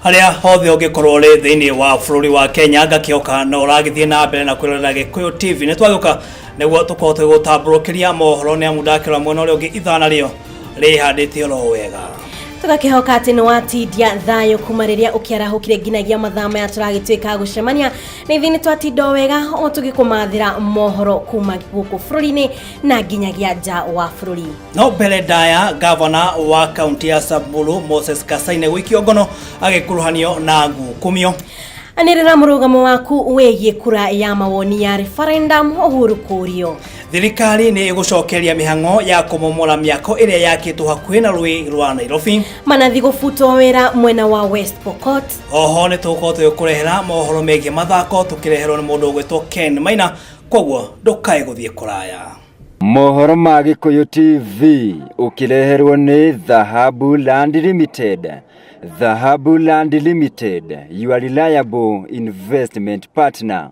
Harĩa hothe ũngĩkorwo ũrĩ thĩinĩ wa bũrũri wa Kenya, ngakĩhoka no ũragĩthiĩ na mbere na kwĩrorera Gĩkũyũ TV. Nĩ twagĩũka nĩguo tũkorwo tũgĩgũtambũrũkĩria mohoro, nĩ amu ndakĩrora mwena ũrĩa ũngĩ ithaa narĩo rĩhandĩte oro wega. Tũgakĩhoka atĩ nĩ watindia thayũ kuma rĩrĩa ũkĩarahũkire nginyagia mathaa maya tũragĩtuĩka gũcemania. Na ithuĩ nĩ twatinda o wega o tũgĩkũmathĩra mohoro kuma gũkũ bũrũri-inĩ na nginyagia nja wa bũrũri. No mbere ndaya, gavana wa kaunti ya Samburu Moses Kasaine gũikio ngono agĩkuruhanio na ngukumio. Anĩrĩra mũrũgamo waku wĩgiĩ kura ya mawoni ya referendum, Uhuru kũũrio. Thirikari nĩ ĩgũcokeria mĩhang'o ya kũmomora mĩako ĩrĩa yakĩtwo hakuhĩ na rũĩ rwa Nairobi. Manathi gũbutwo wĩra mwena wa West Pokot. Oho nĩ tũgũkorwo tũgĩkũrehera mohoro megiĩ mathako tũkĩreherwo nĩ mũndũ ũgwĩtwo Ken Maina, koguo ndũkae gũthiĩ kũraya. Mohoro ma Gĩkũyũ TV ũkĩreherwo nĩ Dhahabu Land Limited. Dhahabu Land Limited, your reliable investment partner.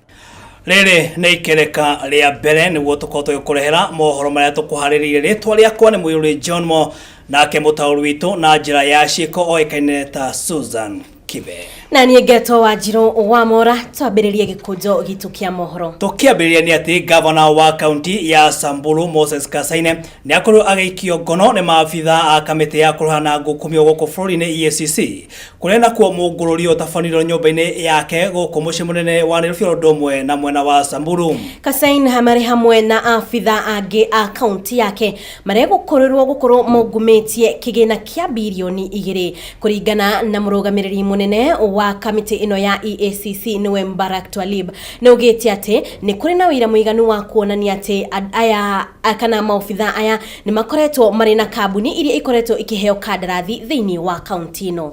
Rĩrĩ nĩ ikereka rĩa mbere nĩguo tũkorwo tũgĩkũrehera mohoro marĩa tũkũharĩrĩirie. Rĩtwa rĩakwa nĩ Mũirũrĩ John Mo, nake mũtaũri witũ na njĩra ya ciĩko oĩkaine ta Susan Kibe. Na niĩ ngetwo wa Njirũ wa Mora. Twambĩrĩrie gĩkũnjo gitũ kĩa mohoro. Tũkĩambĩrĩria nĩ atĩ gavana wa kaunti ya Samburu Moses Kasaine nĩ akorirwo agĩikio ngono nĩ maabitha a kamĩtĩ ya kũrũha na ngukumio gũkũ bũrũri-inĩ EACC, kũrĩa nakuo mũngũrũri ũtabanĩrio nyũmba-inĩ yake gũkũ mũciĩ mũnene wa Nairobi o ũndũ ũmwe na mwena wa Samburu. Kasain marĩ hamwe na abitha angĩ a kaunti yake maregũkorerwo gũkorwo mongumĩtie kĩgĩna kĩa birioni 2. Kũringana na mũrũgamĩrĩri mũnene wa kamĩtĩ ĩno ya EACC, nĩwe Mbarak Twalib, nĩ augĩte atĩ nĩ kũrĩ na ũira mũiganu wa kuonania atĩ aya kana maobitha aya nĩ makoretwo marĩ na kambuni iria ikoretwo ikĩheo kandarathi thĩinĩ wa kaunti ĩno.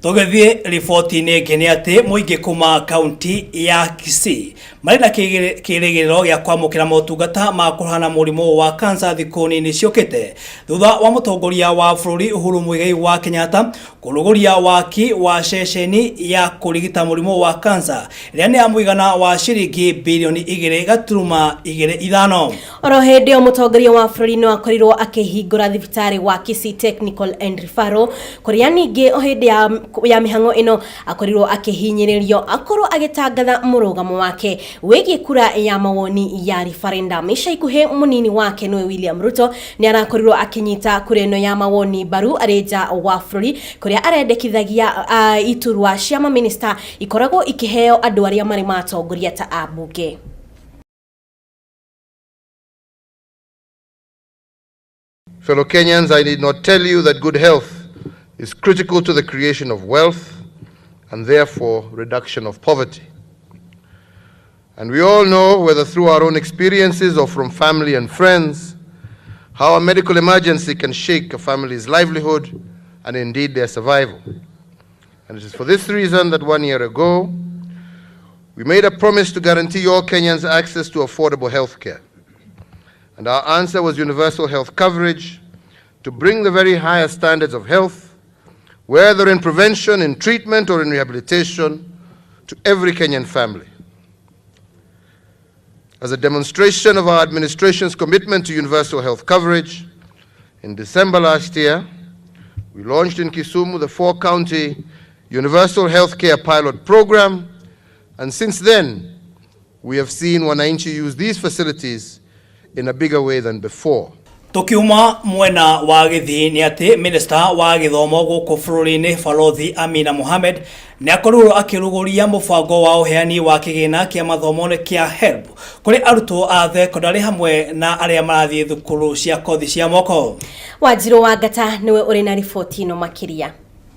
Tũgĩthiĩ riboti-inĩ ĩngĩ nĩ atĩ mũingĩ kuma kaunti ya Kisii marĩ na kĩrĩgĩrĩro gĩa kwamũkĩra motungata ma kũrũhana mũrimũ wa kansa thikũ nini ciũkĩte, thutha wa mũtongoria wa bũrũri Uhuru Muigai wa Kenyatta kũrũgũria waki wa ceceni ya kũrigita mũrimũ wa kansa ĩrĩa nĩ ya mũigana wa ciringi birioni 2.25. Oro hĩndĩ ĩyo, mũtongoria wa bũrũri no akorirwo akĩhingũra thibitarĩ wa Kisii Technical and Referral, kũrĩa ningĩ o hĩndĩ ya mĩhang'o ĩno akorirwo akĩhinyĩrĩrio akorwo agĩtangatha mũrũgamo wake wĩgiĩ kura ya mawoni ya referendum. Ica ikuhĩ mũnini wake, nĩwe William Ruto, nĩ arakorirwo akĩnyita kura ĩno ya mawoni mbaru arĩ nja wa bũrũri, kũrĩa arendekithagia iturwa cia maminista ikoragwo ikĩheo andũ arĩa marĩ matongoria ta ambunge. Fellow Kenyans, I need not tell you that good health is critical to the creation of wealth and therefore reduction of poverty. And we all know, whether through our own experiences or from family and friends, how a medical emergency can shake a family's livelihood and indeed their survival. And it is for this reason that one year ago, we made a promise to guarantee all Kenyans access to affordable health care. And our answer was universal health coverage to bring the very highest standards of health, whether in prevention, in treatment, or in rehabilitation, to every Kenyan family. As a demonstration of our administration's commitment to universal health coverage, in December last year, we launched in Kisumu the four county Universal Health Care Pilot Program, and since then, we have seen Wananchi use these facilities in a bigger way than before. Tukiuma mwena wa Gĩthii nĩ atĩ minista wa gĩthomo gũkũ bũrũri-inĩ Balothi Amina Mohamed nĩ akorirwo akĩrugũria mũbango wa ũheani wa kĩgĩna kĩa mathomo kĩa HELB kũrĩ arutwo a thekondarĩ hamwe na arĩa marathiĩ thukuru cia kothi cia moko. Wanjirũ wa Ngata nĩwe ũrĩ na riboti ĩno makĩria.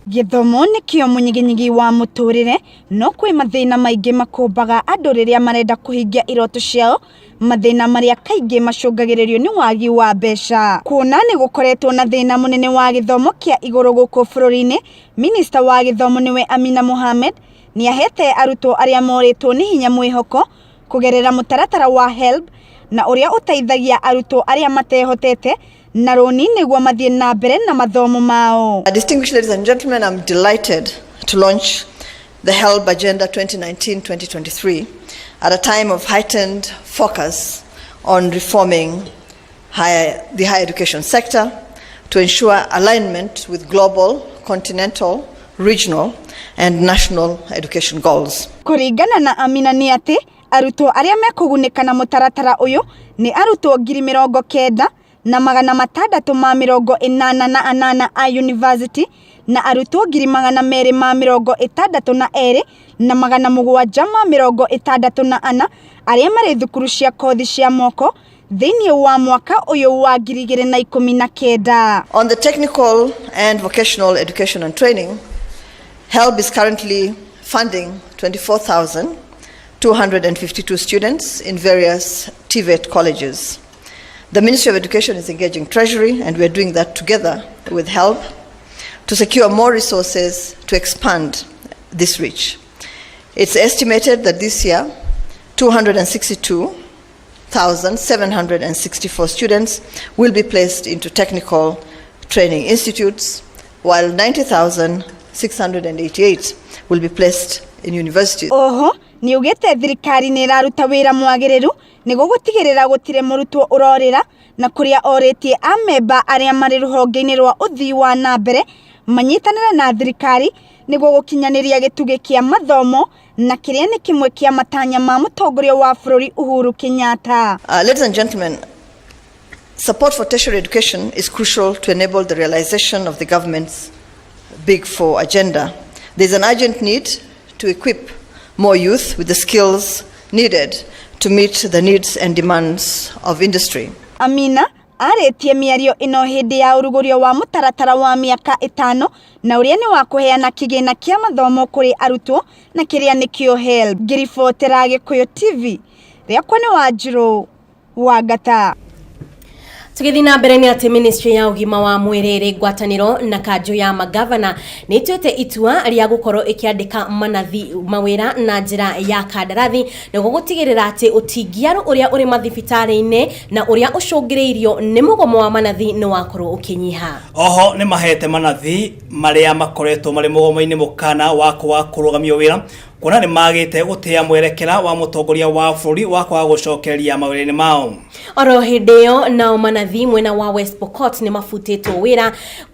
Gĩthomo nĩkĩo mũnyiginyigi wa mũtũrĩre, no kwĩ mathĩna maingĩ makũmbaga andũ rĩrĩa marenda kũhingia iroto ciao, mathĩna marĩa kaingĩ macũngagĩrĩrio nĩ wagi wa mbeca. Kuona nĩ gũkoretwo na thĩna mũnene wa gĩthomo kĩa igũrũ gũkũ bũrũri-inĩ, minista wa gĩthomo nĩwe Amina Mohamed nĩ ahete arutwo arĩa morĩtwo nĩ hinya mwĩhoko kũgerera mũtaratara wa HELB, na ũrĩa ũteithagia arutwo arĩa matehotete na rũni nĩguo mathiĩ na mbere na mathomo mao. Distinguished ladies and gentlemen, I'm delighted to launch the HELB Agenda 2019-2023 at a time of heightened focus on reforming the higher education sector to ensure alignment with global, continental, regional, and national education goals. Kũringana na Amina nĩ atĩ arutwo arĩa mekũgunĩka na mũtaratara ũyũ nĩ arutwo 96,688 a university na arutwo 262,764 arĩa marĩ thukuru cia kothi cia moko thĩinĩ wa mwaka ũyũ wa 2019. On the technical and vocational education and training, HELB is currently funding 24,252 students in various TVET colleges. The Ministry of Education is engaging Treasury, and we are doing that together with HELB to secure more resources to expand this reach. It's estimated that this year, 262,764 students will be placed into technical training institutes, while 90,688 will be placed in universities. Oho nĩaugĩte thirikari nĩ ĩraruta wĩra mwagĩrĩru nĩguo gũtigĩrĩra gũtirĩ mũrutwo ũrorĩra na kũrĩa orĩtie amemba arĩa marĩ rũhonge-inĩ rwa ũthii wa na mbere manyitanĩre na thirikari nĩguo gũkinyanĩria gĩtugĩ kĩa mathomo na kĩrĩa nĩ kĩmwe kĩa matanya ma mũtongoria wa bũrũri Uhuru Kenyatta. Ladies and gentlemen, support for tertiary education is crucial to enable the realization of the government's Big Four agenda. There's an urgent need to equip more youth with the skills needed to meet the needs and demands of industry. Amina arĩtie mĩario ĩno hĩndĩ ya ũrugũrio wa mũtaratara wa mĩaka 5 na ũrĩa nĩ wa kũheana kĩgĩna kĩa mathomo kũrĩ arutwo na kĩrĩa nĩkĩo HELB. Ngĩribotera Gĩkũyũ TV, rĩakwa nĩ Wanjirũ Wangata. Tũgĩthiĩ na mbere nĩ atĩ ministry ya ũgima wa mwĩrĩ ĩrĩ ngwatanĩro na kanjũ ya magavana nĩ ĩtuĩte itua rĩa gũkorwo ĩkĩandĩka manathi mawĩra na njĩra ya kandarathi nĩguo gũtigĩrĩra atĩ ũtingiaru ũrĩa ũrĩ mathibitarĩ-inĩ na ũrĩa ũcũngĩrĩirio nĩ mũgomo wa manathi nĩ wakorwo ũkĩnyiha. Oho nĩ mahete manathi marĩa makoretwo marĩ mũgomo-inĩ mũkana wa kwaga kũrũgamio wĩra kuona nĩ magĩte gũtĩa mwerekera wa mũtongoria wa bũrũri wa kwaga gũcokereria mawĩra-inĩ mao. Oro hĩndĩ ĩyo nao manathi mwena wa West Pokot nĩ mabutĩtwo wĩra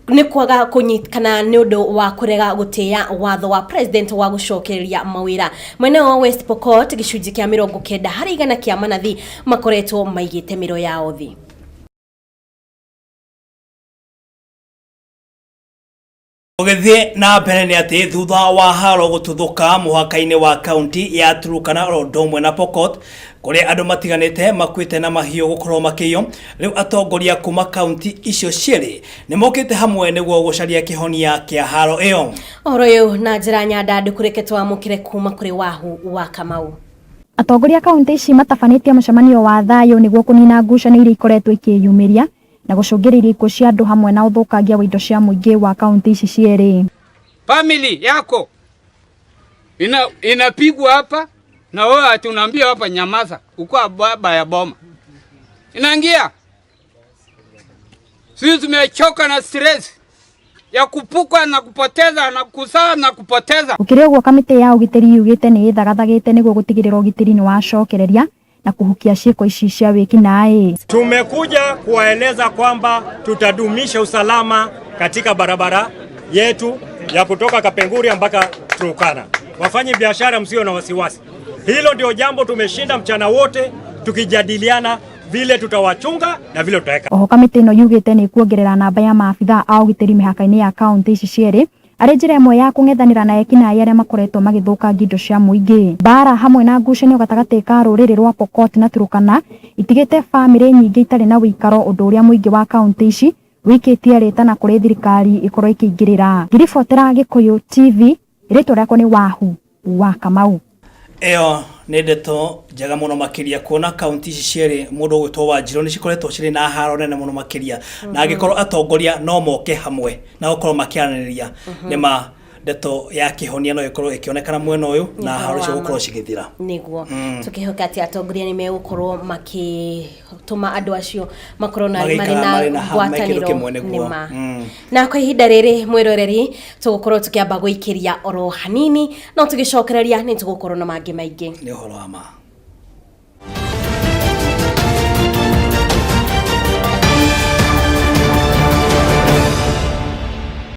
nĩ kwaga kũnyitana nĩ ũndũ wa kũrega gũtĩa watho wa president wa gũcokereria mawĩra. Mwena wa West Pokot gĩcunjĩ kĩa 90% kĩa manathi makoretwo maigĩte mĩro yao thĩ. Ũgĩthiĩ na mbere nĩ atĩ thutha wa haro gũtuthũka mũhaka-inĩ wa kaunti ya Turkana oro ũndũ ũmwe na Pokot kũrĩa andũ matiganĩte makuĩte na mahiũ gũkorwo makĩiywo, rĩu atongoria kuma kaunti icio cierĩ nĩ mokĩte hamwe nĩguo gũcaria kĩhonia kĩa haro ĩyo. Ũhoro ũyũ na njĩra nyandandũku reke twamũkĩre kuma kũrĩ Wahu wa Kamau. Atongoria kaunti ici matabanĩtie mũcemanio wa thayũ nĩguo kũnina ngucanio iria ikoretwo ikĩyumĩria na gũcũngĩrĩria ikuũ cia andũ hamwe na ũthũkangia wa indo cia mũingĩ wa kaunti ici cierĩ. Family yako inapigwa hapa na wewe ati unaambia hapa nyamaza, uko baba ya boma. Inaingia. Sisi tumechoka na stress ya kupuka na kupoteza na kusaa na kupoteza. Gũkĩrĩ ũguo kamĩtĩ ya ũgitĩri yugĩte nĩ ĩthagathagĩte nĩguo gũtigĩrĩra ũgitĩri nĩ wacokereria na kuhukia ciĩko ici cia wĩkinaĩ. Tumekuja kuwaeleza kwamba tutadumisha usalama katika barabara yetu ya kutoka Kapenguria mpaka Turkana. Wafanye biashara msio na wasiwasi. Hilo ndio jambo tumeshinda mchana wote tukijadiliana vile tutawachunga na vile tutaweka. Oho kamĩtĩ ĩno yugĩte nĩ kuongerera namba ya maabithaa a ũgitĩri mĩhaka-inĩ ya kaunti ici cierĩ arĩ njĩra ĩmwe ya kũng'ethanĩra na ekinaĩ arĩa makoretwo magĩthũkangia indo cia mũingĩ. Mbara hamwe na ngucanio gatagatĩ ka rũrĩrĩ rwa Pokot na Turkana itigĩte bamĩrĩ nyingĩ itarĩ na ũikaro, ũndũ ũrĩa mũingĩ wa kaunti ici wikĩtie rĩtana kũrĩ thirikari ĩkorwo ĩkĩingĩrĩra. Ngĩribotera Gĩkũyũ TV, rĩtwa rĩakwa nĩ Wahu wa Kamau. Ĩyo nĩ ndeto njega mũno makĩria kuona kaunti ici cierĩ mũndũ ũgwĩtwo Wanjirũ nĩ cikoretwo cirĩ na haro nene mũno makĩria na angĩkorwo atongoria no moke hamwe na gũkorwo makĩaranĩria nĩ ma ndeto ya kĩhonia no ĩkorwo ĩkĩonekana mwena ũyũ na haro icio gũkorwo cigĩthira. Nĩguo tũkĩhoka atĩ atongoria nĩ megũkorwo makĩtũma andũ acio makorwo na marĩ na ngwatanĩro nĩma. Na kwa ihinda rĩrĩ mwĩroreri tũgũkorwo tũkĩamba gũikĩria oro hanini no tũgĩcokereria nĩ tũgũkorwo na mangĩ maingĩ. Nĩ ũhoro wa ma.